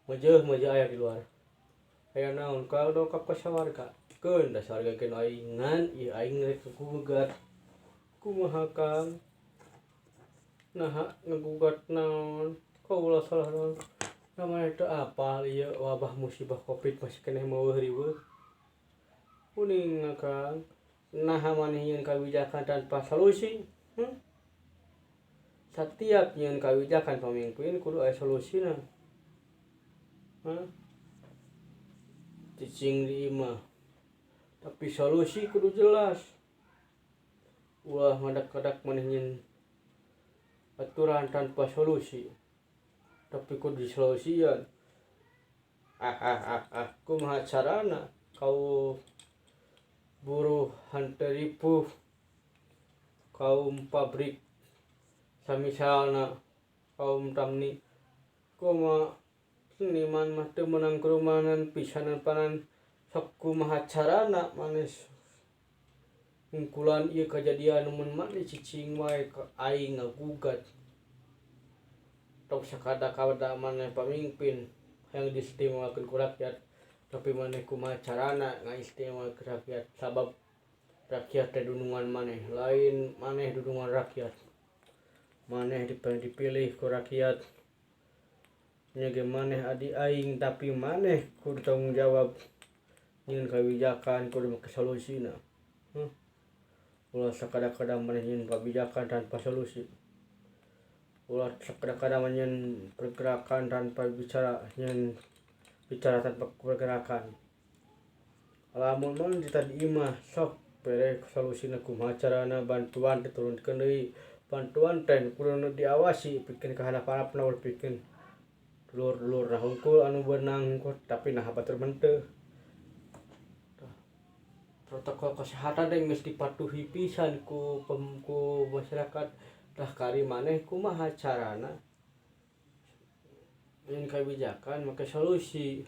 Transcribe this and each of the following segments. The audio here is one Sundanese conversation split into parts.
Meujeuh meujeuh aya di luar. Aya naon Kang dongkap ka sawarga. Keun da sawarga ge nu aing ngan ieu aing rek ngagugat. Kumaha Kang? Naha ngagugat naon? Kaula salah naon? Da maneh teu apal ieu wabah musibah covid masih keneh meuweuh riweuh. Kuning Kang. Naha maneh nyieun kabijakan tanpa solusi? Hmm? Satiap nyieun kabijakan pamimpin kudu aya solusina. Hah? Cicing di imah. Tapi solusi kudu jelas. Ulah ngadak-ngadak maneh nyieun aturan tanpa solusi. Tapi kudu disolusian. Ah ah ah ah, kumaha carana kaum buruh henteu ripuh, kaum pabrik samisalna kaum tani kumaha seniman mah teu meunang kerumanan pisanan panan sok kumaha carana maneh hungkulan ieu kajadian mun maneh cicing wae ka aing ngagugat tong sakada-kada maneh pamimpin hayang diistimewakeun ku rakyat tapi maneh kumaha carana ngaistimewakeun rakyat sabab rakyat teh dunungan maneh lain maneh dunungan rakyat maneh dipilih ku rakyat nya ge maneh adi aing tapi maneh kudu tanggung jawab nyieun kabijakan kudu make solusina. Huh? Ulah sakada-kada maneh nyieun kabijakan tanpa solusi. Ulah sakada-kada nyieun pergerakan tanpa bicara, nyieun bicara tanpa pergerakan. Lamun mun di tadi imah sok bere solusina kumaha carana bantuan diturunkeun deui. Bantuan teh kudu diawasi pikeun ka handap-handapna ulah pikeun dulur-dulurna hungkul anu beunang hungkul tapi naha batur mah henteu. Protokol kesehatan teh geus dipatuhi pisan ku ku masyarakat tah kari maneh kumaha carana nyieun kabijakan make solusi.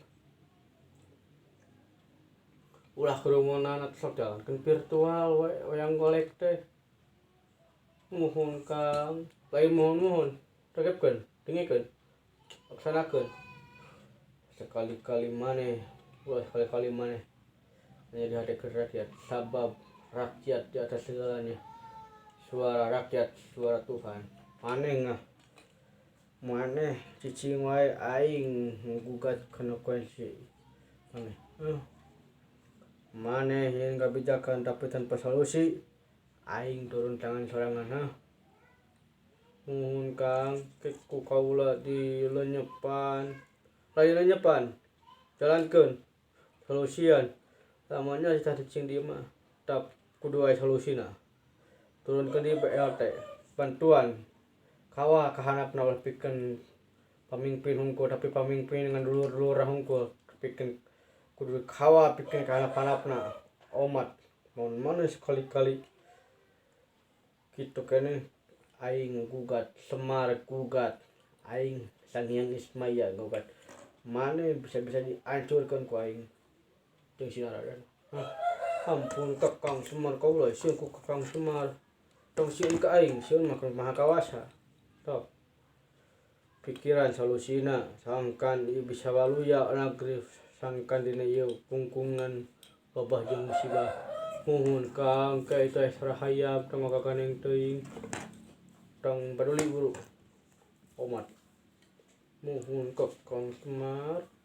Ulah kerumunan atuh sok jalankeun virtual we wayang golek teh. Muhun Kang, lain muhun-muhun, regepkeun, dengekeun, laksanakeun. Sekali-kali maneh, ulah sekali-kali maneh hanya dihadekeun rakyat sabab rakyat di atas segalanya. Suara rakyat, suara Tuhan. Maneh ngah maneh cicing wae aing ngagugat konsekuensi maneh. Maneh nyieun kabijakan tapi tanpa solusi aing turun tangan sorangan hah. Muhun Kang ku kaula dilenyepan lain lenyepan jalankeun solusian lamunnya tah cicing di imah tap kudu aya solusina turunkeun deui BLT bantuan kawal ka handapna ulah pikeun pamimpin hungkul tapi pamimpin ngan dulur-dulurna hungkul pikeun kudu dikawal pikeun ka handap-handapna omat mun maneh sekali-kali kitu keneh aing gugat Semar gugat aing Sanghyang Ismaya gugat maneh bisa-bisa dihancurkeun ku aing jeung si Naradan. Hah, ampun Kakang Semar kaula sieun ku Kakang Semar tong sieun ka aing sieun mah ka Maha Kawasa sok pikiran solusina sangkan ieu bisa waluya nagri sangkan dina ieu kungkungan wabah jeung musibah muhun Kang ka itu sarahayam tong ngagaganeng teuing tong paduli buru omat muhun Kakang Semar.